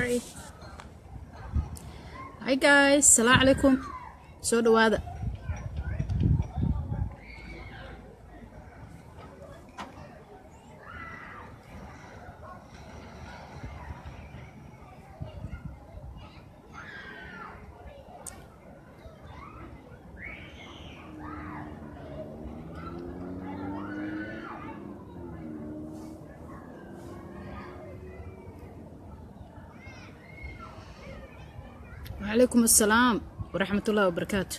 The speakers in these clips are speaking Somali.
Sorry. Hi guys, salaamu calaykum. Soo dhawaada. وعليكم السلام ورحمة الله وبركاته.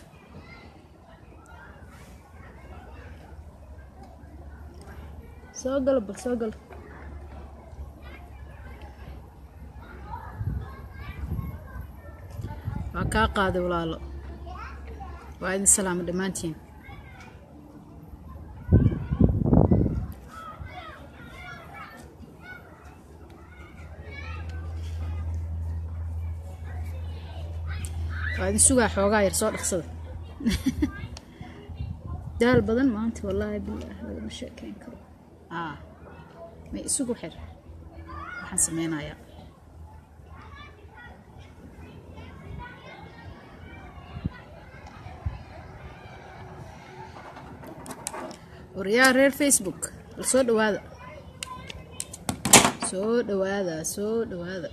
Soo galo bal, soo galo. Waa kaa qaaday walaalo. Waa idin salaama dhammaantiin. Waa idin sugaa xoogaa yar, soo dhaqsada. Daal badan maanta, wallaahi billaah, lagama sheekeyn karo. May isugu xir. Waxaan sameynayaa. Waryaa reer Facebook, bal soo dhawaada. Soo dhawaada, soo dhawaada.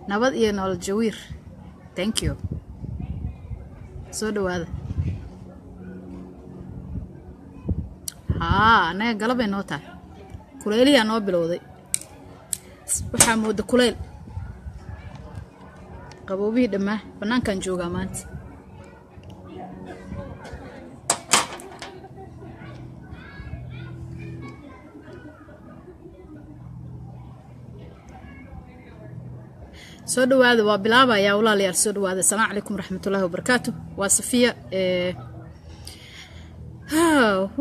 Nabad iyo nolol jawiir. Thank you. Soo dhawaada. Haa, annaga galabay noo tahay. Kulayliyaa noo bilowday. Waxaa mooda kulayl. Qaboobihii dhammaa bannaankaan joogaa maanta. Soo dhawaada, waa bilaabayaa walaalayaal, soo dhawaada. Asalaamu calaykum waraxmatullaahi wabarakaatu. Waa Safiya.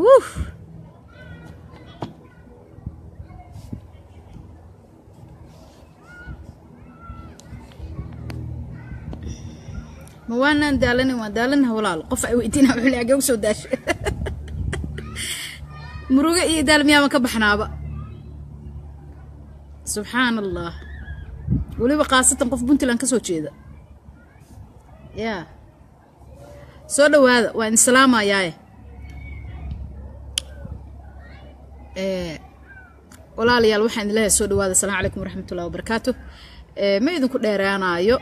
Wuh. Ma waanaan daalanin? Waan daalanaha walaalo. Qof ay weydiinaa wuxuu leeyahay, "Agee usoo daashay?" Murugo iyo daal miyaaban ka baxnaaba? Subxaan Allah. Weliba khaasatan qof Puntland ka soo jeeda. Yaa soo dhawaada, waa idin salaamayaaye. Walaalayaal, waxaan idin leeyahay soo dhawaada. Asalaamu calaykum waraxmatullahi wabarakaatu. Ma idinku dheeraanaayo.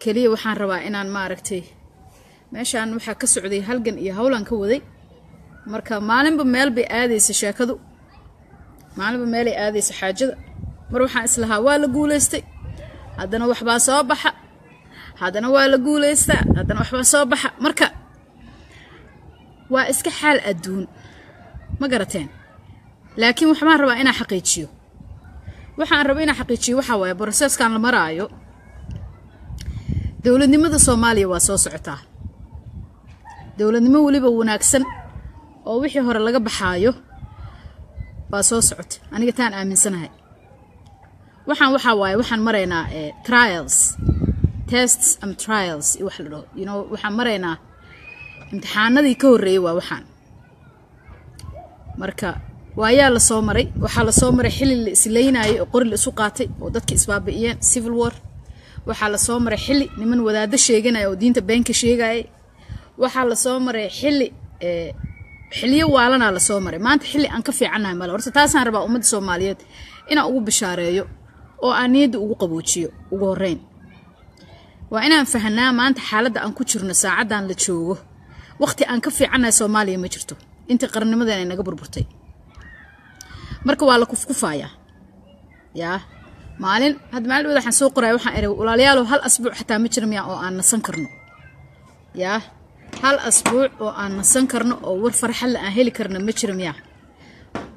Keliya waxaan rabaa inaan maaragtay meeshaan waxaa ka socday halgan iyo howlaan ka waday. Marka maalinba meel bay aadaysa sheekadu, maalinba meelay aadaysa xaajada. Mar waxaan islahaa waa la guulaystay, haddana waxbaa soo baxa, haddana waa la guulaystaa, haddana waxbaa soo baxa. Marka waa iska xaal adduun, ma garateen? Laakiin waxbaan rabaa inaan xaqiijiyo. Waxaan rabaa inaan xaqiijiyo waxaa waaye processkan la maraayo. Dowladnimada Soomaaliya waa soo socotaa, dowladnimo weliba wanaagsan oo wixii hore laga baxaayo baa soo socota. Aniga taan aaminsanahay waxaan waxaa waaye waxaan maraynaa trials, tests and trials iyo wax la dhaho, waxaan maraynaa imtixaanadii ka horreeyey waa waxaan. Marka waayaa la soo maray, waxaa la soo maray xilli la isleynayay oo qori la isu qaatay oo dadka isbaabi'iyeen, civil war. Waxaa la soo maray xilli niman wadaaddo sheeganaya oo diinta beenka sheegayay. Waxaa la soo maray xilli xilliyo waalanaa la soo maray. Maanta xilli aan ka fiicannahay male. Horta taasaan rabaa ummadda Soomaaliyeed inaan ugu bishaareeyo oo aan niyadda ugu qaboojiyo. Ugu horreyn waa inaan fahanaa maanta xaaladda aan ku jirno, saacaddan la joogo, waqti aan ka fiicannahay Soomaaliya ma jirto intii qarnimadan ay naga burburtay. Marka waa la kufkufayaa. Yaa maalin hadda maalin waxaan soo qoraya, waxaan ihi, walaalayaalow, hal asbuuc xataa ma jiro miyaa oo aan nasan karno? Yaa hal asbuuc oo aan nasan karno oo war farxadle aan heli karno ma jiro miyaa?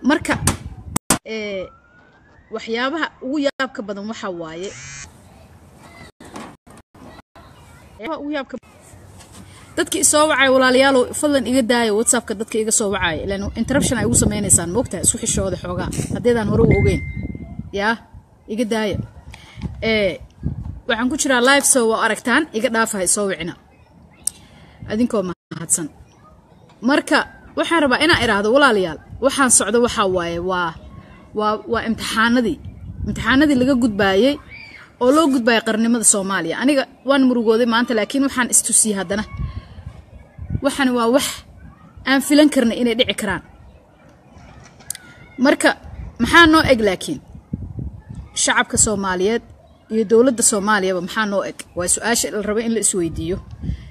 Marka waxyaabaha ugu yaabka badan waxaa waaye ugu yaabka dadka isoo wacaya. Walaalayaalow, fadlan iga daayo WhatsAppka dadka iga soo wacaya, ilaan interruption ay ugu sameynaysaan. Moogtahay, isku xishooda xoogaa haddaydaan hore u ogeyn. Yaa iga daaya, waxaan ku jiraa live, soo waa aragtaan. Iga dhaafahay soo wicina adinkoo mahadsan. Marka waxaan rabaa inaan iraahdo walaalayaal, waxaan socdo waxaa waaye waa waa waa imtixaanadii laga gudbaayey oo loo gudbaayay qarnimada Soomaaliya. Aniga waan murugooday maanta, laakiin waxaan istusiyey haddana waxaan waa wax aan filan karna inay dhici karaan. Marka maxaa noo eg laakiin shacabka Soomaaliyeed iyo dowladda Soomaaliyaba maxaa noo eg? Waa su-aasha la rabo in la isweydiiyo.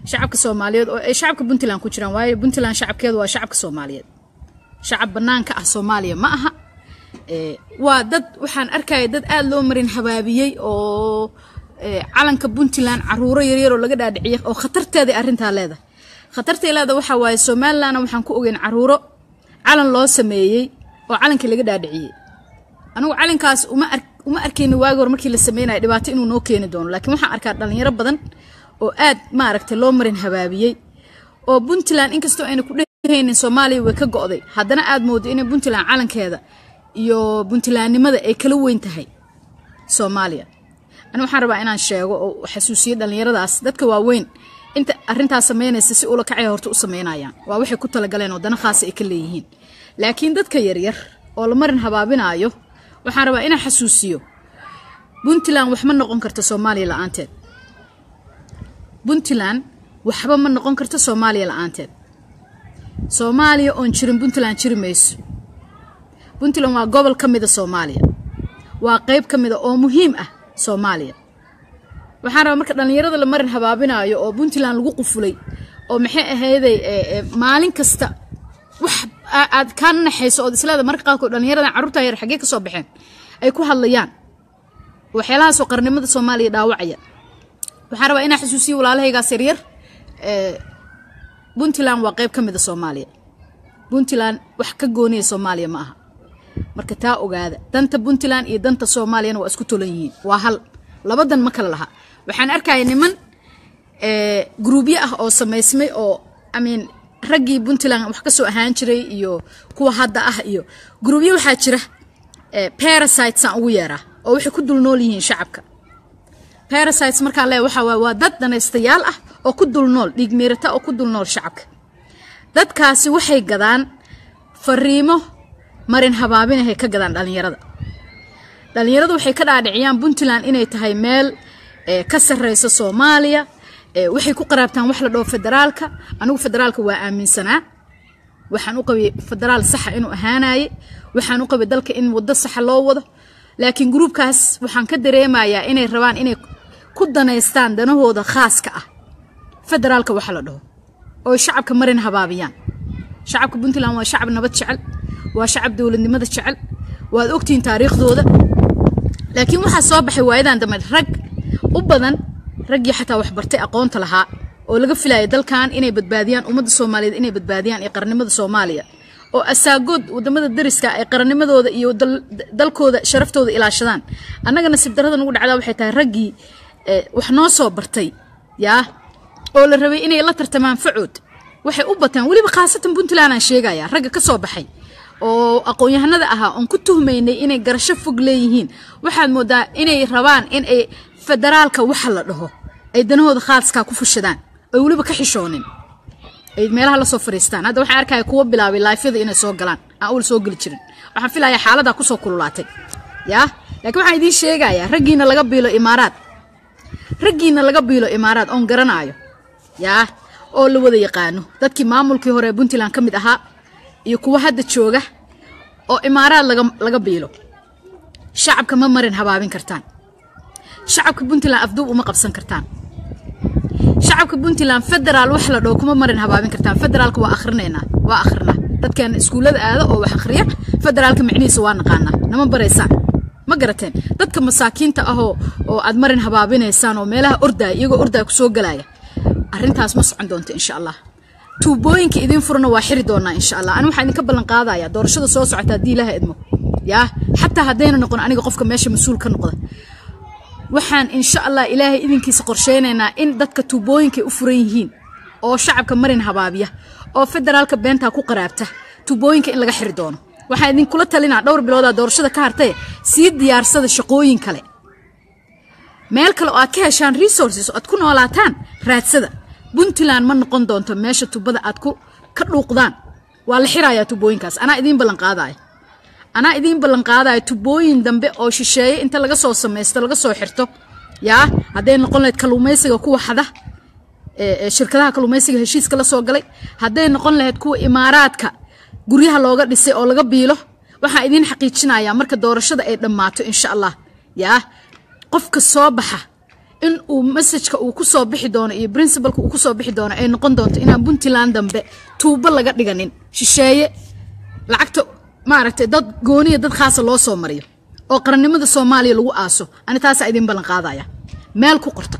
Shacabka Soomaaliyeed oo ay shacabka Puntland ku jiraan, waayo Puntland shacabkeedu waa shacabka Soomaaliyeed, shacab bannaanka ah Soomaaliya ma aha. Waa dad waxaan arkaya dad aada loo marin habaabiyey oo calanka Puntland caruuro yaryar oo laga dhaadhiciyay, oo khatarteeday arrintaa leedahay. Khatartay leedahay waxaa waaye Somalilandna waxaan ku ogeyn caruuro calan loo sameeyey oo calankii laga dhaadhiciyey. Anigu calankaas uma arkayni waagi hore markii la sameynaya dhibaato inuu noo keeni doono, laakiin waxaan arkaa dhalinyaro badan oo aad maaragtay loo marin habaabiyey oo Puntland inkastoo ayna ku dhehaynin Soomaaliya way ka go'day, haddana aad moodo inay Puntland calankeeda iyo Puntlandnimada ay kala weyn tahay Soomaaliya. Ani waxaan rabaa inaan sheego oo xasuusiyo dhalinyaradaas, dadka waaweyn inta arrintaas samaynaysa si ula kacay horta u samaynayaan, waa waxay ku talagaleen oo dana khaasa ay ka leeyihiin. Laakiin dadka yaryar oo la marin habaabinaayo waxaan rabaa inaan xasuusiyo Puntland wax ma noqon karto Soomaaliya la'aanteed. Puntland waxba ma noqon karto Soomaaliya la'aanteed. Soomaaliya oon jirin Puntland jiri mayso. Puntland waa gobol ka mida Soomaaliya, waa qayb ka mida oo muhiim ah Soomaaliya. Waxaan rabaa marka dhalinyarada la marin habaabinaayo oo Puntland lagu qufulay oo maxay ahayday maalin kasta wax aad ka naxayso ood isleeda marka qaarkood dhalinyaradan carruurta yar xaggee ka soo baxeen ay ku hadlayaan waxyaalahaasoo qarnimada Soomaaliya dhaawacaya. Waxaan rabaa inaan xasuusiyo walaalahaygaas yaryar, Puntland waa qayb ka mida Soomaaliya. Puntland wax ka gooniya Soomaaliya ma aha. Marka taa ogaada, danta Puntland iyo danta Soomaaliyana waa isku tolan yihiin, waa hal, labadan ma kala laha. Waxaan arkaya niman gruubyo ah oo samaysmay oo I mean raggii Puntland wax ka soo ahaan jiray iyo kuwa hadda ah iyo gruubyo waxaa jira parasites aan ugu yeeraa oo waxay ku dul nool yihiin shacabka. Parasites markaan leeyahay waxaa waaye waa dad danaystayaal ah oo ku dul nool dhiig miirata oo ku dul nool shacabka. Dadkaasi waxay gadaan fariimo marin habaabinahay ka gadaan dhalinyarada. Dhalinyaradu waxay ka dhaadhiciyaan Puntland inay tahay meel ka sarreysa Soomaaliya. Waxay ku qaraabtaan wax la dhaho federaalka. Anigu federaalka waa aaminsanaa, waxaan u qabay federaal saxa inuu ahaanaye, waxaan u qabay dalka in waddo saxa loo wado. Laakiin gruubkaas waxaan ka dareemayaa inay rabaan inay ku danaystaan danahooda khaaska ah federaalka waxa la dhaho oo shacabka marin habaabiyaan. Shacabka Puntland waa shacab nabad jecel, waa shacab dowladnimada jecel, waad ogtihiin taariikhdooda. Laakiin waxaa soo baxay waayadan dambe rag u badan, raggii xataa wax bartay aqoonta lahaa oo laga filayay dalkan inay badbaadiyaan, ummadda Soomaaliyeed inay badbaadiyaan iyo qarannimada Soomaaliya, oo asaagood wadamada dariska ay qarannimadooda iyo dalkooda sharaftooda ilaashadaan. Annaga nasiib darrada nagu dhacdaa waxay tahay raggii wax noo soo bartay yaa oo la rabay inay la tartamaan facood waxay u bateen, weliba khaasatan Puntland aan sheegaya, ragga ka soo baxay oo aqoon-yahanada ahaa oon ku tuhmaynay inay garasho fog leeyihiin, waxaad moodaa inay rabaan in ay federaalka waxa la dhaho ay danahooda khaaskaa ku fushadaan, ay weliba ka xishoonin ay meelaha la soo fariistaan. Hadda waxaan arkaya kuwa bilaabay live-yada inay soo galaan aan ul soo geli jirin. Waxaan filayaa xaaladaa kusoo kululaatay yaa. Laakiin waxaan idiin sheegayaa raggiina laga biilo Imaaraad, raggiina laga biilo Imaaraad oon garanaayo yaa oo la wada yaqaano, dadkii maamulkii hore ee Puntland ka mid ahaa iyo kuwa hadda jooga oo Imaaraad laga biilo, shacabka ma marin habaabin kartaan. Shacabka Puntland afduub uma qabsan kartaan. Shacabka Puntland federaal wax la dhaho kuma marin habaabin kartaan. Federaalka waa akhrinaynaa, waa akhrinaa, dadkeena iskuullada aada oo wax akhriya federaalka micnihiisa waa naqaanaa, nama baraysaan, ma garateen? Dadka masaakiinta ahoo oo aad marin habaabinaysaan oo meelaha ordaaya iyagoo ordaaya kusoo galaya, arrintaas ma socon doonto insha Allah. Tuubooyinka idiin furana waa xiri doonaa insha Allah. Ani waxaan idinka ballan qaadaya doorashada soo socota haddii Ilaaha idmo yaa, xataa haddayna noqon aniga qofka meesha mas-uul ka noqda, waxaan insha Allah Ilaahay idinkiisa qorsheynaynaa in dadka tuubooyinkay u furan yihiin oo shacabka marin habaabiya oo federaalka beentaa ku qaraabta tuubooyinka in laga xiri doono. Waxaan idinkula talinaa dhowr biloodaa doorashada ka hartay, sii diyaarsada shaqooyin kale, meel kale oo aad ka heshaan resources oo aad ku noolaataan raadsada. Puntland ma noqon doonto meesha tubada aad ku ka dhuuqdaan. Waa la xirayaa tubooyinkaas. Anaa idiin ballan qaadaya, anaa idiin ballan qaadaya. Tubooyin dambe oo shisheeye inta laga soo samaysto, laga soo xirto, yaa hadday noqon lahayd kalluumaysiga kuwa xada, shirkadaha kalluumaysiga heshiiska la soo galay, hadday noqon lahayd kuwa Imaaraadka guryaha looga dhisay oo laga biilo, waxaan idiin xaqiijinayaa marka doorashada ay dhammaato, insha Allah, yaa qofka soo baxa in uu messageka uu ku soo bixi doono iyo principleka uu ku soo bixi doono ay noqon doonto inaan Puntland dambe tuubo laga dhiganin shisheeye, lacagta maaragtay dad gooniya, dad khaasa loo soo mariyo oo qarannimada Soomaaliya lagu aaso. Ani taasaa idin ballan qaadaya, meel ku qorta.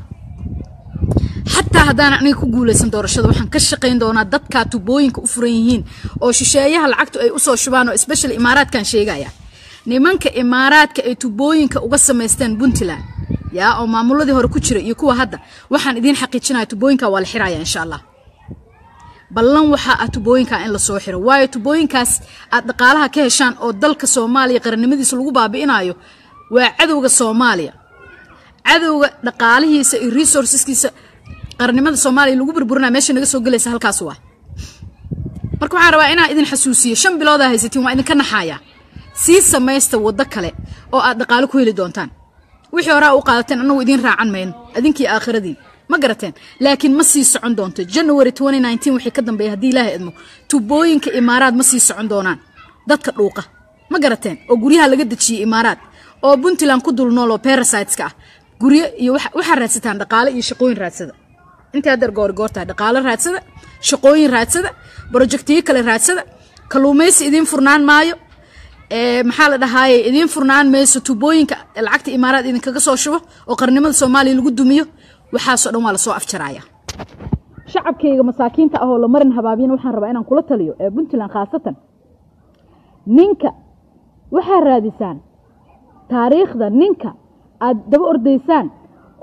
Xataa haddaan aniga ku guulaysan doorashada, waxaan ka shaqayn doonaa dadkaa tubooyinka u furan yihiin oo shisheeyaha lacagtu ay usoo shubaan, oo especially Imaaraadkan sheegaya, nimanka Imaaraadka ay tubooyinka uga samaysteen Puntland, yaa oo maamuladii hore ku jira iyo kuwa hadda. Waxaan idiin xaqiijinaya tubooyinka waa la xiraya, insha Allah. Ballan waxaa ah tubooyinka in lasoo xiro, waayo tubooyinkaas aad dhaqaalaha ka heshaan oo dalka Soomaaliya qarannimadiisa lagu baabi'inayo waa cadowga Soomaaliya, cadowga dhaqaalihiisa iyo resourceskiisa qarannimada Soomaaliya lagu burburinaya. Meesha naga soo gelaysa halkaas waa. Marka waxaan rabaa inaan idin xasuusiyo, 5 biloodaa haysatiin, waa idinka naxaaya. Sii samaysta waddo kale oo aad dhaqaalo ku heli doontaan. Wixii horaa u qaadateen annagu idiin raacan mayno, adinkii aakhiradiin, ma garateen? Laakiin ma sii socon doonto January 2019 wixii ka dambeeya, haddii Ilaahay idmo. Tubooyinka Imaaraad ma sii socon doonaan dadka dhuuqa, ma garateen? Oo guryaha laga dejiyey Imaaraad oo Puntland ku dul nool oo parasiteska ah, guryo iyo waxaa raadsataan dhaqaale iyo shaqooyin raadsada. Intii haddeer goor goortahay, dhaqaale raadsada, shaqooyin raadsada, projectiyo kale raadsada. Kalluumaysi idiin furnaan maayo, maxaa la dhahaaye, idiin furnaan mayso tubooyinka lacagta Imaaraad idinkaga soo shubo oo qarnimada Soomaaliya lagu dumiyo. Waxaasoo dhan waa lasoo afjaraya. Shacabkayga masaakiinta ah oo la marin habaabiyana waxaan rabaa inaan kula taliyo ee Puntland khaasatan, ninka waxaa raadisaan taariikhda ninka aad daba ordaysaan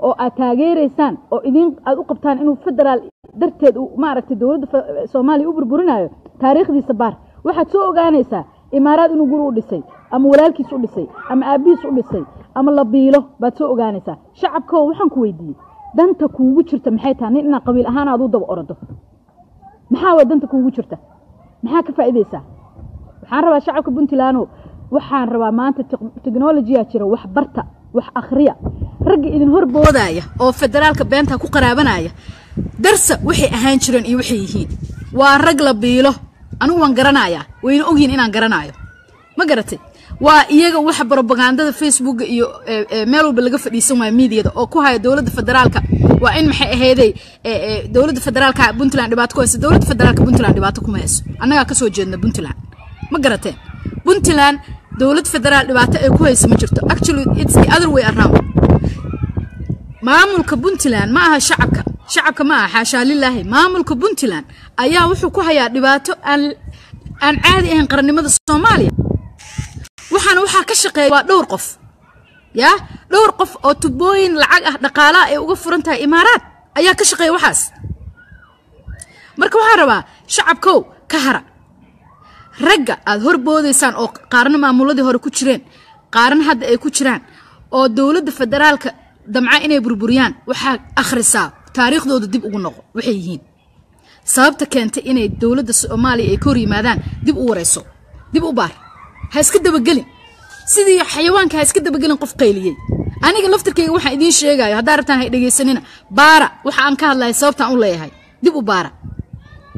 oo aad taageeraysaan oo idin aad u qabtaan inuu federaal darteed uu maaragtay dowladda Soomaaliya u burburinayo. Taariikhdiisa baar. Waxaad soo ogaanaysaa Imaaraad inuu guri u dhisay, ama walaalkiis u dhisay, ama aabbihiis u dhisay, ama la biilo baad soo ogaanaysaa. Shacabkoo waxaan ku weydiiyey, danta kuugu jirta maxay tahay nin inaad qabiil ahaan aad u daba orado? Maxaa waa danta kuugu jirta? Maxaa ka faa'iidaysaa? Waxaan rabaa shacabka Puntland, waxaan rabaa maanta technologyaa jira, wax barta, wax akhriya. Ragga idin horboodaya oo federaalka beenta ku qaraabanaya, darsa waxay ahaan jireen iyo waxay yihiin. Waa rag la biilo. Anigu waan garanayaa, wayna ogyihin inaan garanayo, ma garatay? Waa iyaga waxa propagandada Facebooka iyo meel walba laga fadhiisan waaya miidiyada oo ku haya dowladda federaalka waa in maxay ahaydey dowladda federaalka Puntland dhibaato ku hayso. Dowladda federaalka Puntland dhibaato kuma hayso. Annagaa kasoo jeedna Puntland, ma garateen? Puntland dowlad federaal dhibaato ay ku hayso ma jirto. Actually, it's the other way around. Maamulka Puntland ma aha shacabka, shacabka ma aha, xaashaa lilaahi. Maamulka Puntland ayaa wuxuu ku hayaa dhibaato aan caadi ahayn qarannimada Soomaaliya. Waxaana waxaa ka shaqeeya waa dhowr qof, yaa dhowr qof oo tubooyin lacag ah dhaqaalaha ay uga furan tahay Imaaraad ayaa ka shaqeeya waxaas. Marka waxaan rabaa shacabkow, ka hara ragga aad horboodaysaan oo qaarna maamuladii hore ku jireen, qaarna hadda ay ku jiraan, oo dowladda federaalka damca inay burburiyaan. Waxaa akhrisaa taariikhdooda, dib ugu noqo waxay yihiin, sababta keentay inay dowladda Soomaaliya ay ka hor yimaadaan. Dib u wareyso, dib u baar. Ha iska dabagelin sidii xayawaanka, ha iska dabagelin qof qayliyey. Aniga laftirkayga waxaan idiin sheegayo, haddaa rabtaan hay dhegaysanina, baara waxa aan ka hadlahay, sababtaan u leeyahay dib u baara,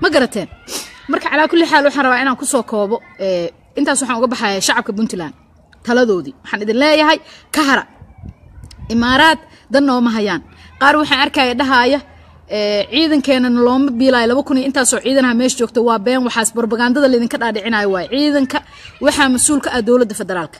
ma garateen? Marka calaa kulli xaal waxaan rabaa inaan kusoo koobo intaas. Waxaan uga baxaya shacabka Puntland taladoodii. Waxaan idin leeyahay, ka hara Imaaraad, dan nooma hayaan. Qaar waxaan arkaya dhahaaya ciidankeenana looma biilaayo, 2000 iyo intaasoo ciidanaha meesha joogta. Waa been waxaas, propagandada laydinka dhaadhicinayo waay. Ciidanka waxaa mas-uul ka ah dowladda federaalka.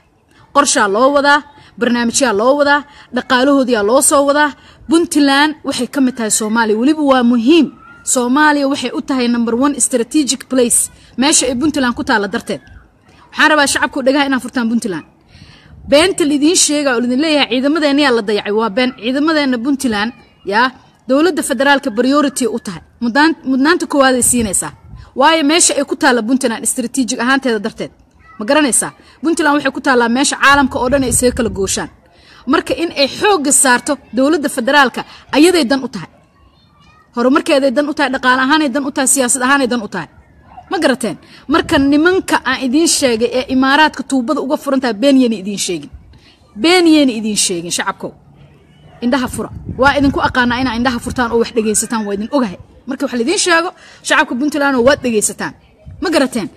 Qorshaa loo wadaa, barnaamijyaa loo wadaa, dhaqaalahoodiyaa loo soo wadaa. Puntland waxay ka mid tahay Soomaaliya, weliba waa muhiim. Soomaaliya waxay u tahay number one strategic place meesha ay Puntland ku taalla darteed. Waxaan rabaa shacabku dhagaha inaan furtaan. Puntland beenta lidiin sheega oo lidin leeyahay ciidamadeeniyaa la dayacay waa been. Ciidamadeena Puntland, yaa dowladda federaalka priority u tahay, mudnaanta koowaad ay siinaysaa, waayo meesha ay ku taalla Puntland strategic ahaanteeda darteed, ma garanaysaa? Puntland waxay ku taallaa meesha caalamka oo dhan ay isaga kala gooshaan. Marka in ay xoogga saarto dowladda federaalka ayaday dan u tahay. Horumarkeeday dan u tahay, dhaqaale ahaanay dan u tahay, siyaasad ahaanay dan u tahay. Ma garateen? Marka nimanka aan idiin sheegay ee Imaaraadka tuubada uga furan tahay, been yeena idiin sheegin, been yeena idiin sheegin. Shacabkow, indhaha fura. Waa idinku aqaanaa inaa indhaha furtaan oo wax dhegaysataan. Waa idin ogahay marka wax laidiin sheego, shacabka Puntland, oo waad dhegaysataan. Ma garateen?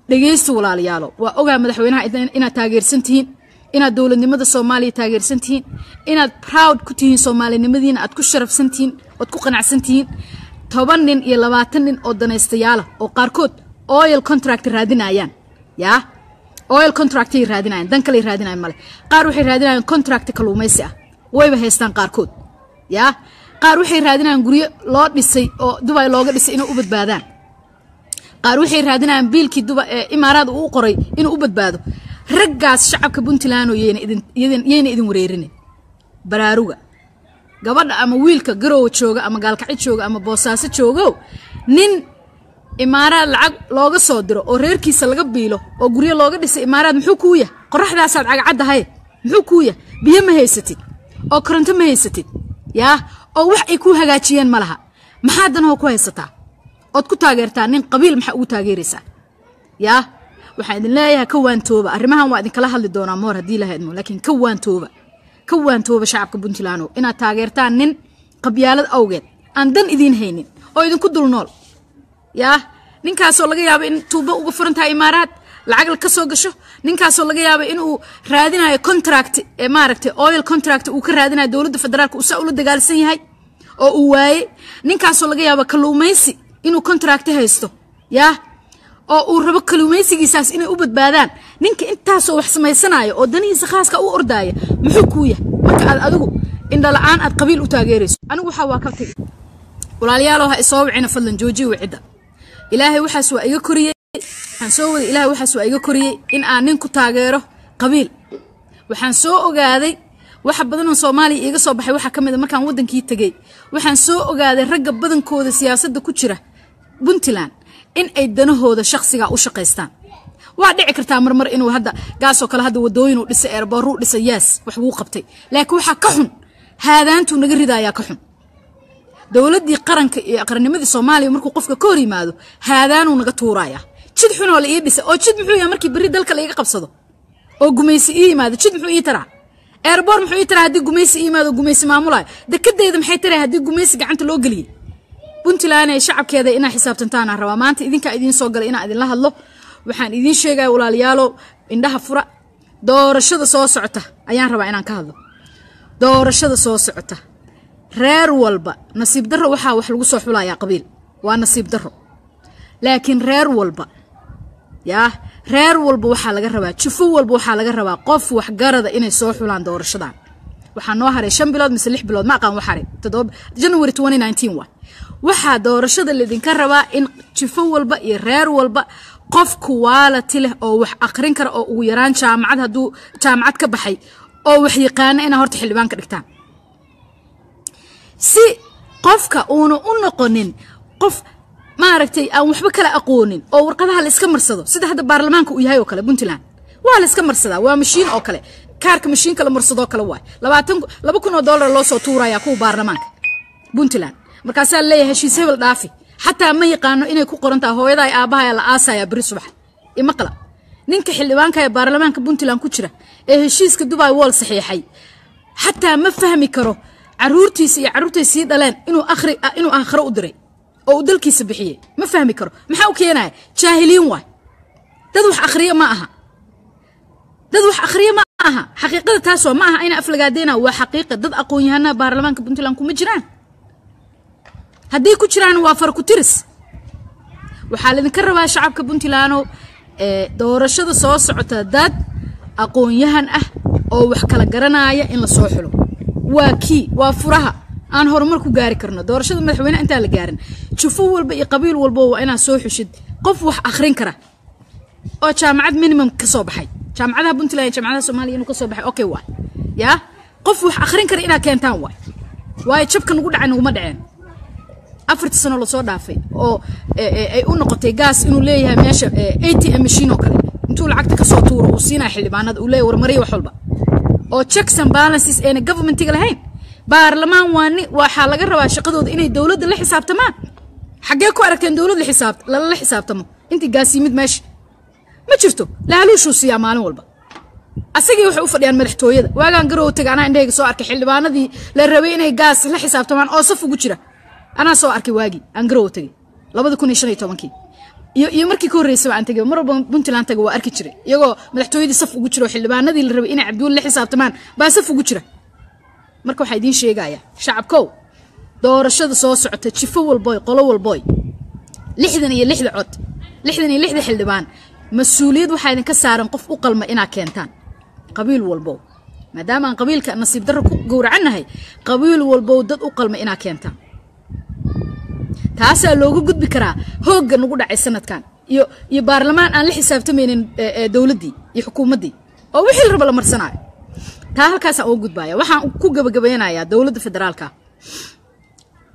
Dhegaysta, walaalayaalo. Waa ogaa madaxweynaha inaad taageersan tihiin, inaad dowladnimada Soomaaliya taageersan tihiin, inaad proud ku tihiin soomaalinimadiina, aad ku sharafsan tihiin, ood ku qanacsan tihiin. 10 nin iyo 20 nin oo danaystayaala oo qaarkood oil contract raadinayaan, yaa oil contractay raadinayaan, dan kaley raadinayan male. Qaar waxay raadinayaan contract kalluumaysi ah, wayba haystaan qaarkood. Yaa qaar waxay raadinayaan guryo loo dhisay oo Dubai looga dhisay inay u badbaadaan. Qaar waxay raadinayaan biilkii duba ee Imaaraad uu u qoray inuu u badbaado. Raggaas, shacabka Puntland oo yayna idin wareerinin. Baraaruga. Gabadha ama wiilka Garowe jooga ama Gaalkacyo jooga ama Boosaaso joogo, nin Imaaraad lacag looga soo diro oo reerkiisa laga biilo oo guryo looga dhisay Imaaraad, muxuu kuu yahay? Qoraxdaasaad cagacaddahay, muxuu kuu yahay? Biyo ma haysatid oo koronto ma haysatid, yaa oo wax ay kuu hagaajiyeen ma laha. Maxaa danahoo ku haysataa ood ku taageertaa nin qabiil? Maxaa ugu taageeraysaa? Yaa waxaan idin leeyahay, ka waantooba arrimahan. Waa idinkala hadli doonaa moor haddii la hadmo, laakiin ka waantooba, ka waantooba, shacabka Puntland, inaad taageertaan nin qabyaalad awgeed aan dan idiin haynin oo idinku dul nool. Yaa ninkaasoo laga yaabo in tuubo uga furan tahay Imaaraad, lacag ka soo gasho. Ninkaasoo laga yaabo inuu raadinayo contract ee maaragtay oil contract uu ka raadinayo dowladda federaalka, uu saa ula dagaalsan yahay oo uu waayey. Ninkaasoo laga yaabo kalluumaysi inuu contract haysto, yaa oo uu rabo kalluumaysigiisaas inay u badbaadaan. Ninka intaasoo wax samaysanayo oo danihiisa khaaska u ordaaya, muxuu kuu yahay marka aad adigu indhala-aan aad qabiil u taageerayso? Anigu waxaa waa ka tegi. Walaalayaalow, ha isoo wicina, fadlan joojiya wicidda. Ilaahay waxaas waa iga koriyey. Waxaan soo waday, Ilaahay waxaas waa iga koriyey in aan nin ku taageero qabiil. Waxaan soo ogaaday waxa badan oo Soomaaliya iiga soo baxay. Waxaa ka mid a, markaan waddankii tegey, waxaan soo ogaaday ragga badankooda siyaasadda ku jira Puntland in ay danahooda shakhsiga u shaqaystaan. Waa dhici kartaa marmar inuu hadda gaasoo kale hadda wadooyin uu dhisay, airportuu dhisay, yaas wax wuu qabtay, laakiin waxaa ka xun haadaantuu naga ridayaa ka xun. Dowladdii qaranka iyo qarannimadii Soomaaliya markuu qofka ka hor yimaado, haadaanuu naga tuurayaa. Jid xunoo la ii dhisay oo jid muxuu yahay markii berri dalka la iga qabsado oo gumaysi ii yimaado? Jid muxuu ii taraa? Airport muxuu ii taraa haddii gumaysi ii yimaado, gumaysi maamulayo? Dekadeyda maxay taray haddii gumaysi gacanta loo geliyey? Puntland ee shacabkeeda, inaa xisaabtantaanaan rabaa. Maanta idinkaa idiin soo galay inaan idinla hadlo. Waxaan idiin sheegaya, walaalayaalo, indhaha fura. Doorashada soo socota ayaan rabaa inaan ka hadlo. Doorashada soo socota, reer walba, nasiib darro, waxaa wax lagu soo xulayaa qabiil. Waa nasiib darro, laakiin reer walba, yaa reer walba waxaa laga rabaa, jufo walba waxaa laga rabaa qof waxgarada inay soo xulaan doorashadan. Waxaa noo haray 5 bilood mise 6 bilood, ma aqaan. Wax haray 7 January 2019 waa. Waxaa doorashada laydinka rabaa in jifo walba iyo reer walba qof quality leh oo wax aqrin kara, oo ugu yaraan jaamacad, hadduu jaamacad ka baxay oo wax yaqaana, inaa horta xildhibaan ka dhigtaan, si qofka uuna u noqonin qof maaragtay aan waxba kala aqoonin oo warqadaha la iska marsado, sida hadda baarlamaanka uu yahay oo kale. Puntland waa la iska marsadaa, waa mashiin oo kale, kaarka mashiinka la marsadoo kale waay. 22,000 oo dollar loo soo tuurayaa kuwa baarlamaanka Puntland. Markaasaa leeyahay heshiis hebel dhaafi. Xataa ma yaqaano inay ku qoran tahay hooyadaa aabbaha la aasaya beri subax. Imaqla, ninka xildhibaanka ee baarlamaanka Puntland ku jira ee heshiiska Dubai World saxiixay xataa ma fahmi karo caruurtiisa iyo carruurtay sii dhaleen inuu akhri inuu aakhiro u diray oo uu dalkiisa bixiyey. Ma fahmi karo. Maxaa u keenaya? Jaahiliin waay. Dad wax akhriya ma aha, dad wax akhriya ma aha. Xaqiiqada taas waa, ma aha ina aflagaadeena, waa xaqiiqa. Dad aqoon-yahanaa baarlamaanka Puntland kuma jiraan. Hadday ku jiraan, waa far ku tiris. Waxaa laydinka rabaa, shacabka Puntland, ee doorashada soo socota dad aqoon-yahan ah oo wax kala garanaya in la soo xulo. Waa kii, waa furaha aan horumar ku gaari karno. Doorashada madaxweyne intaan la gaarin, jufo walba iyo qabiil walba waa inaad soo xushid qof wax akhrin kara oo jaamacad minimum ka soo baxay, jaamacadaha Puntland iyo jaamacadaha Soomaaliya inuu ka soo baxay. Okay, waay yaa qof wax akhrin kara inaad keentaan waay. Waayo, jabka nagu dhacay naguma dhaceen 4-tii sano lasoo dhaafay oo ay u noqotay Gaas inuu leeyahay meesha ATM machine oo kale, intuu lacagta kasoo tuuro uu siinaya xildhibaanada, uu leeyahay warmariya wax walba, oo checks and balances ayna governmentiga lahayn. Baarlamaan waa waxaa laga rabaa shaqadooda inay dowladda la xisaabtamaan. Xaggee ku aragteen dowlad lala xisaabtamo? Intii gaas yimid meesha ma jirto, laaluushuu siiyaa maalin walba. Asagii waxay u fadhiyaan madaxtooyada. Waagaan Garow tagay anaa indhahayga soo arkay xildhibaanadii la rabay inay gaas la xisaabtamaan oo saf ugu jira. Anaa soo arkay waagii aan Garow tagay 2015-kii iyo markii ka horreysay aan tagay. Mar walba Puntland tagay waa arki jiray iyagoo madaxtooyadii saf ugu jira oo xildhibaanadii la rabay inay Cabdiweli la xisaabtamaan baa saf ugu jira. Marka waxaa idiin sheegayaa shacabkow, doorashada soo socota jifo walboy, qolo walboy, 66 cod, 66 xildhibaan, mas-uuliyad waxaa idinka saaran qof u qalma inaa keentaan. Qabiil walbow, maadaama aan qabiilka nasiib darro ku gowracannahay, qabiil walbow dad u qalma inaa keentaan. Taasaa looga gudbi karaa hoogga nagu dhacay sanadkan iyo baarlamaan aan la xisaabtamaynin dowladdii iyo xukuumaddii oo wixii la raba la marsanaayo. Taa halkaasaan uga gudbaya. Waxaan ku gabagabeynayaa dowladda federaalka.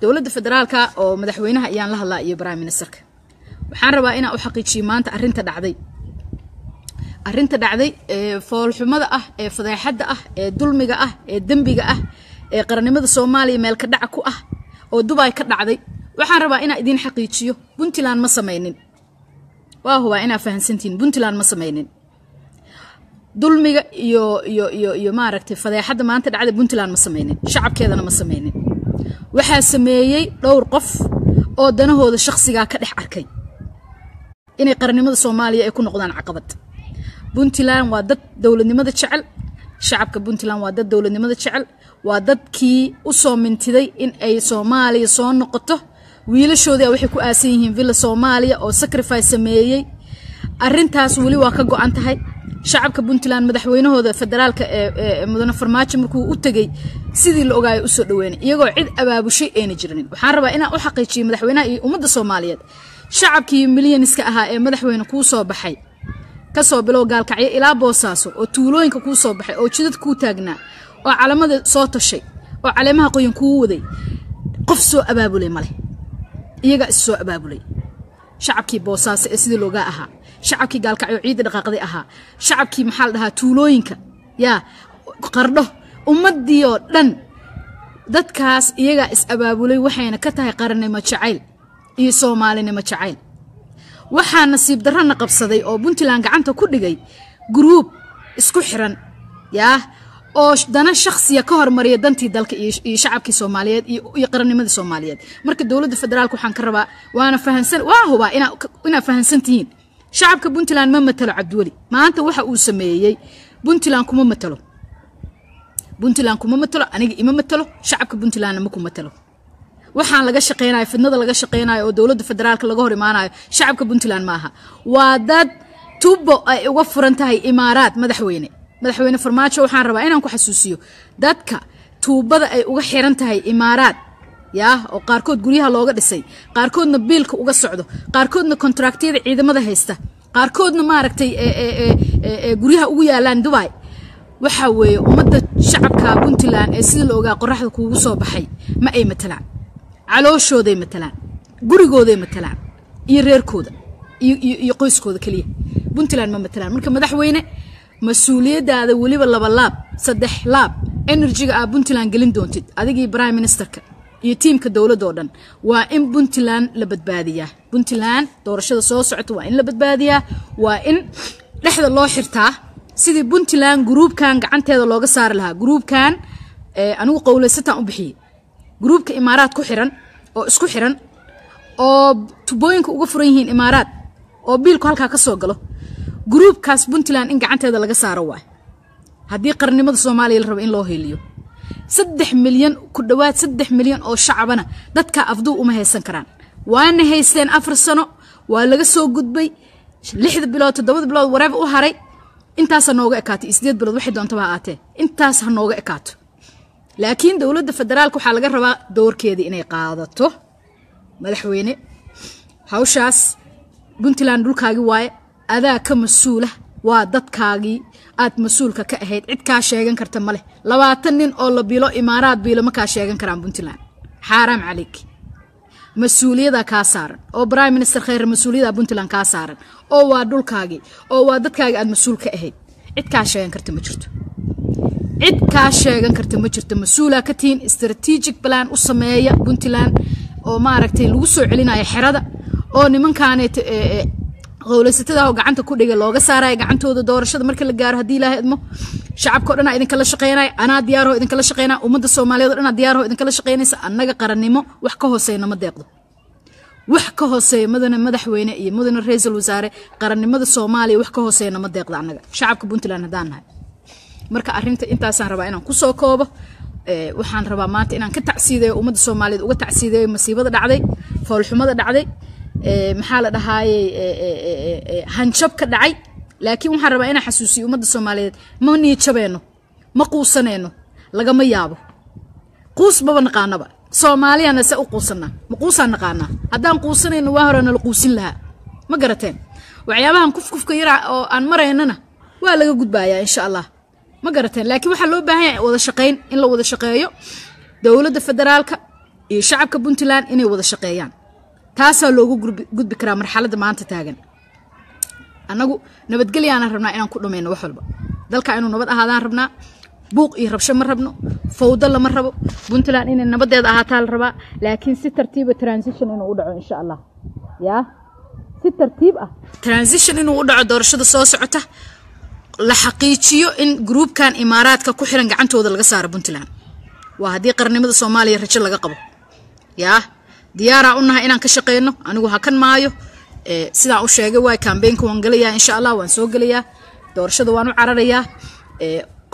Dowladda federaalka oo madaxweynaha ayaan la hadlaa iyo prime ministerka. Waxaan rabaa inaan u xaqiijiyo maanta arrinta dhacday, arrinta dhacday ee foolxumada ah, ee fadeexadda ah, ee dulmiga ah, ee dembiga ah, ee qarannimada Soomaaliya meel ka dhaca ku ah oo Dubai ka dhacday. Waxaan rabaa inaan idiin xaqiijiyo Puntland ma samaynin. Waa hubaa inaa fahansantihiin, Puntland ma samaynin dulmiga iyo iyo iyo iyo maaragtay fadeexadda maanta dhacday. Puntland ma samaynin, shacabkeedana ma samaynin. Waxaa sameeyey dhowr qof oo danahooda shakhsigaa ka dhex arkay inay qarannimada Soomaaliya ay ku noqdaan caqabad. Puntland waa dad dowladnimada jecel. Shacabka Puntland waa dad dowladnimada jecel, waa dadkii u soo mintiday in ay Soomaaliya soo noqoto. Wiilashoodii waxay ku aasan yihiin Villa Soomaaliya oo sacrifice sameeyey. Arrintaas weli waa ka go'an tahay shacabka Puntland. Madaxweynahooda federaalka ee mudane Farmaajo markuu u tegey sidii la ogaayo usoo dhaweynay, iyagoo cid abaabushay ayna jirinin. Waxaan rabaa inaan u xaqiijiyo madaxweynaha iyo ummadda Soomaaliyeed, shacabkii milyaniska ahaa ee madaxweyne kuu soo baxay, kasoo bilow Gaalkacyo ilaa Boosaaso, oo tuulooyinka kuu soo baxay, oo jidad kuu taagnaa, oo calamada soo tashay, oo caleemaha qoyan kuu waday, qof soo abaabulay maleh, iyagaa is soo abaabulay. Shacabkii Boosaaso ee sidii loogaa ahaa, shacabkii Gaalkacyo ciidda dhaqaaqday ahaa, shacabkii maxaa la dhahaa tuulooyinka yaa Qardho, ummaddii oo dhan, dadkaas iyagaa is abaabulay. Waxayna ka tahay qarannimo jacayl iyo soomaalinimo jacayl. Waxaa nasiib darrana qabsaday oo Puntland gacanta ku dhigay group isku xiran yaa oo dana shakhsiya ka hormariya dantii dalka iyo shacabkii Soomaaliyeed iyo qarannimadii Soomaaliyeed. Marka dowladda federaalka waxaan ka rabaa, waana fahansan, waa hubaa inaa fahansan tihiin, shacabka Puntland ma matalo Cabdiweli. Maanta waxa uu sameeyey Puntland kuma matalo, Puntland kuma matalo, aniga ima matalo, shacabka Puntlandna ma ku matalo. Waxaan laga shaqeynayo, fidnada laga shaqeynayo oo dowladda federaalka laga hor imaanayo, shacabka Puntland maaha. Waa dad tubo ay uga furan tahay Imaaraad. Madaxweyne Farmaajo waxaan rabaa inaan ku xasuusiyo dadka tuubada ay uga xiran tahay Imaaraad yaa, oo qaarkood guryaha looga dhisay, qaarkoodna biilka uga socdo, qaarkoodna kontraktiyada ciidamada haysta, qaarkoodna maaragtay guryaha ugu yaalaan Dubai, waxaa weeye ummadda shacabka Puntland ee sida la ogaa qoraxda kuugu soo baxay ma ay matalaan. Calooshooday matalaan, gurigooday matalaan, iyo reerkooda iyo qoyskooda keliya. Puntland ma matalaan. Marka madaxweyne, mas-uuliyaddaada weliba 2 laab 3 laab energyga aa Puntland gelin doontid, adigii prime ministerka iyo tiimka dowladda oo dhan, waa in Puntland la badbaadiyaa. Puntland doorashada soo socota waa in la badbaadiyaa, waa in dhexda loo xirtaa sidii Puntland groupkan gacanteeda looga saari lahaa. Groupkan anigu qowlaysataan u bixiyey, groupka Imaaraad ku xiran oo isku xiran oo tubooyinka uga furan yihiin Imaaraad oo biilku halkaa ka soo galo, groupkaas Puntland in gacanteeda laga saaro waay haddii qarannimada Soomaaliya la rabo in loo heeliyo. 3 milyan ku dhowaad, 3 milyan oo shacabana dadka afduu uma haysan karaan. Waana haysteen 4 sano, waa laga soo gudbay. 6da bilood, 7da bilood, wareeba u haray, intaasa nooga ekaatay, iyo 8 bilood, waxay doontaba ha aatee, intaas ha nooga ekaato. Laakiin dowladda federaalka waxaa laga rabaa doorkeedii inay qaadato. Madaxweyne, hawshaas Puntland dhulkaagii waaye, adaa ka mas-uula, waa dadkaagii aad mas-uulka ka ahayd. Cid kaa sheegan karta ma leh. 20 nin oo la bilo Imaaraad biilo ma kaa sheegan karaan Puntland. Xaaraam calayk. Mas-uuliyada kaa saaran oo prime minister Khayre, mas-uuliyada Puntland kaa saaran oo waa dhulkaagii oo waa dadkaagii aad mas-uul ka ahayd, cid kaa sheegan karta ma jirto. Cid kaa sheegan karta ma jirto. Mas-uulaa ka tihiin. Strategic plan u sameeya Puntland oo maaragtay lagu soo celinayo xerada oo nimankaaneet qowlaysatada oo gacanta ku dhigay looga saarayo gacantooda doorashada marka la gaaro, haddii Ilaahay idmo. Shacabka o dhan aa idinkala shaqeynaya, anaa diyaarho idinkala shaqeynaya, ummadda Soomaaliyeed o dhan aa diyaarho idinkala shaqeynaysa. Annaga qarannimo wax ka hooseeya nama deeqdo, wax ka hooseeya, mudane madaxweyne iyo mudane ra-iisul wasaare, qarannimada Soomaaliya wax ka hooseeya nama deeqdo annaga shacabka Puntland haddaan nahay. Marka arrinta intaasaan rabaa inaan kusoo koobo. Waxaan rabaa maanta inaan ka tacsiideeyo, ummadda Soomaaliyeed uga tacsiideeyo masiibada dhacday, foolxumada dhacday, maxaa la dhahaayey, hanjab ka dhacay. Laakiin waxaan rabaa inaan xasuusiyo ummadda Soomaaliyeed: ma niyad jabeenno, ma quusanayno, lagama yaabo. Quus maba naqaanaba. Soomaaliyana se u quusanaa? Ma quusaan naqaanaa? Haddaan quusanayno, waa hore nala quusin lahaa. Ma garateen? Waxyaabahan kufkufka yara oo aan maraynana waa laga gudbayaa, insha Allah. Ma garateen? Laakiin waxaa loo baahan yahay wada shaqayn, in la wada shaqeeyo, dowladda federaalka iyo shacabka Puntland inay wada shaqeeyaan. Taasaa loogu gudbi karaa marxaladda maanta taagan. Annagu nabadgelyaanaan rabnaa inaan ku dhamayno wax walba. Dalka inuu nabad ahaadaan rabnaa. Buuq iyo rabsho ma rabno, fawdo lama rabo. Puntland inay nabadeeda ahaataa la rabaa, laakiin si tartiiba transition inuu u dhaco, insha Allah. Yaa si tartiib ah transition inuu u dhaco, doorashada soo socota la xaqiijiyo in groupkan Imaaraadka ku xiran gacantooda laga saaro Puntland. Waa haddii qarnimada Soomaaliya rajo laga qabo. Yaa diyaaraa u nahay inaan ka shaqeyno. Anigu hakan maayo, sidaan u sheegay waay. Campaignka waan gelayaa, insha Allah, waan soo gelayaa, doorashada waan u cararayaa.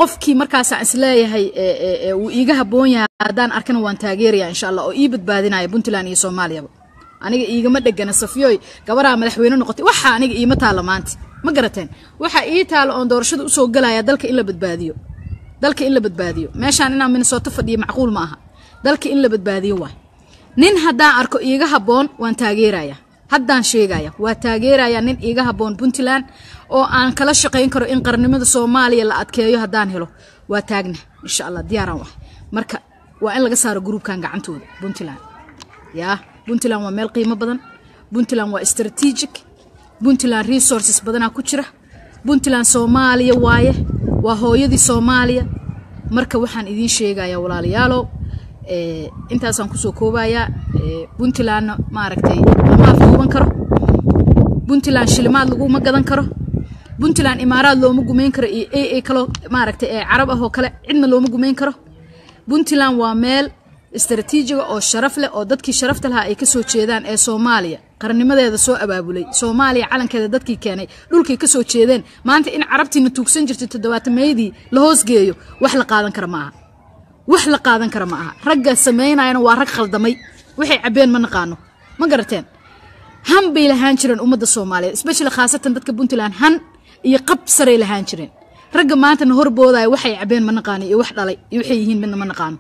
Qofkii markaasaan isleeyahay wuu iiga habboon yahay haddaan arkana, waan taageeraya, insha Allah, oo ii badbaadinaya Puntland iyo Soomaaliyaba. Aniga iigama dhegana Safiyoy gabaraa madaxweyne noqotay. Waxa aniga iima taala maanta. Ma garateen? Waxa ii taalo oon doorashada usoo galaya dalka in la badbaadiyo, dalka in la badbaadiyo. Meeshaan inaan Minnesota fadhiyo macquul ma aha. Dalka in la badbaadiyo waay. Nin haddaan arko iiga habboon, waan taageeraya. Haddaan sheegaya, waa taageeraya nin iiga habboon Puntland oo aan kala shaqayn karo in qarnimada Soomaaliya la adkeeyo. Haddaan helo, waa taagna, insha Allah, diyaaraan wax. Marka waa in laga saaro groupkan gacantooda Puntland. Yaa Puntland waa meel qiimo badan. Puntland waa strategic. Puntland resources badanaa ku jira. Puntland Soomaaliya waaye, waa hooyadii Soomaaliya. Marka waxaan idiin sheegayaa, walaalayaalow, intaasaan kusoo koobayaa. Puntlandna maaragtay lama afduuban karo. Puntland shilimaad laguma gadan karo. Puntland Imaaraad looma gumayn karo iyo a kaloo maaragtay ee Carab ah oo kale, cidna looma gumayn karo. Puntland waa meel istaraatiijiga oo sharaf leh oo dadkii sharafta lahaa ay kasoo jeedaan ee Soomaaliya qarannimadeeda soo abaabulay, Soomaaliya calankeeda dadkii keenay, dhulkay kasoo jeedeen. Maanta in Carabtiina tuugsan jirtay toddobaatameyadii la hoosgeeyo, wax la qaadan kara ma aha, wax la qaadan kara ma aha. Ragga samaynayana waa rag khaldamay, waxay cabbeen ma naqaano. Ma garateen? Han bay lahaan jireen ummadda Soomaaliyeed, especially khaasatan dadka Puntland, han iyo qab saray lahaan jireen. Ragga maantana horboodaya waxay cabbeen ma naqaano, iyo wax dhalay iyo waxay yihiin midna ma naqaano.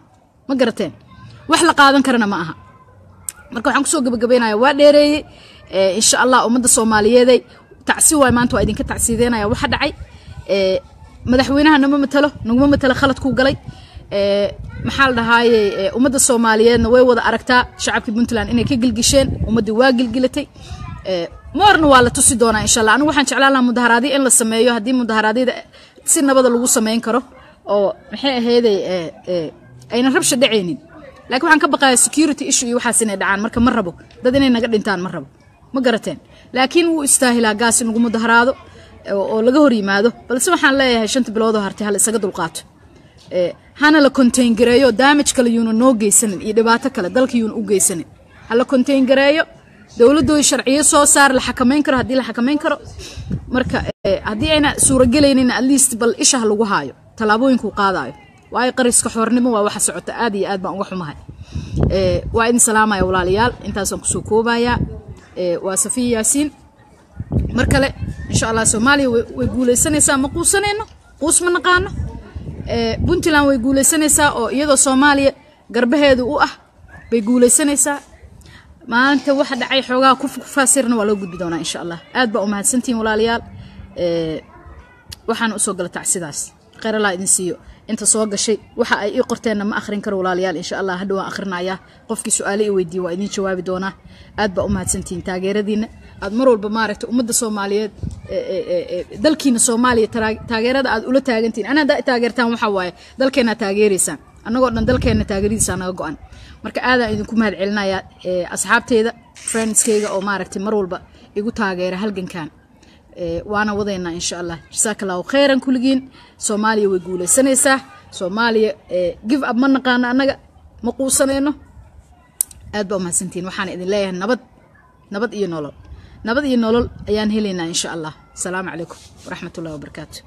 Ma garateen? Wax la qaadan karana ma aha. Marka waxaan kusoo gabagabaynaya, waa dheereeyey, insha Allah, ummadda Soomaaliyeeday, tacsi waay maanta, waa idinka tacsiideynaya waxa dhacay. Madaxweynaha nama matalo, naguma matalo khaladkuu galay. Maxaa la dhahaaye, ummadda Soomaaliyeedna way wada aragtaa shacabkii Puntland inay ka gilgisheen. Ummaddii waa gilgilatay, moorna waa la tusi doonaa, insha Allah. Anigu waxaan jeclaan lahaa mudaharaadyo in la sameeyo, haddii mudaharaadyada si nabada lagu sameyn karo oo maxay ahayday aynan rabsha dhacaynin. Laakiin waxaan ka baqayaa security issue iyo waxaas inay dhacaan. Marka ma rabo dad inay naga dhintaan, ma rabo. Ma garateen? Laakiin wuu istaahilaa Gaas in lagu mudaharaado oo laga hor yimaado. Balse waxaan leeyahay 5ta bilood oo hartay hala isaga dulqaato, hana la contain gareeyo, damage kale yuuna noo geysanin iyo dhibaato kale dalka yuuna u geysanin. Hala contain gareeyo, dowladooda sharciyo soo saar la xakameyn karo haddii la xakameyn karo. Marka haddii ayna suuragelaynin, at least bal isha ha lagu haayo tallaabooyinkuu qaadayo, waayo qariska xoornimo waa waxa socota. Aad iyo aad baan uga xumahay. Waa idin salaamaya, walaalayaal, intaasaan kusoo koobayaa. Waa Safiya Yaasiin mar kale, insha Allah. Soomaaliya way guuleysanaysaa. Ma quusanayno, quus ma naqaano. Puntland way guuleysanaysaa oo iyadoo Soomaaliya garbaheedu u ah bay guuleysanaysaa. Maanta waxa dhacay xoogaha kufaasirna waa loo gudbi doonaa, insha Allah. Aad baa u mahadsantihiin, walaalayaal. Waxaan usoo gala tacsidaas. Khayr Allah idin siiyo. Inta soo gashay waxa ay ii qorteenna ma akhrin karo, walaalayaal. Insha Allah hadhow waan akhrinayaa. Qofkii su-aale i weydiiye waa idiin jawaabi doonaa. Aad baa u mahadsantihiin taageeradiina aad mar walba maaragtay ummadda Soomaaliyeed, dalkiina Soomaaliya taageerada aad ula taagantihiin. Ana haddaa taageertaan, waxaa waaye dalkeenaa taageeraysaan. Annagoo dhan dalkeenna taageeradiisaa naga go-an. Marka aadaan idinku mahad celinayaa, asxaabteyda, friendskayga oo maaragtay mar walba igu taageera halgankan. Waana wadaynaa insha Allah. Jasaaka Allahu khayran kulligiin. Soomaaliya way guuleysanaysaa. Soomaaliya give up ma naqaano, annaga ma quusanayno. Aad baa umahadsantihiin. Waxaan idin leeyahay nabad, nabad iyo nolol, nabad iyo nolol ayaan helaynaa insha Allah. Asalaamu calaykum waraxmat ullahi wabarakaatu.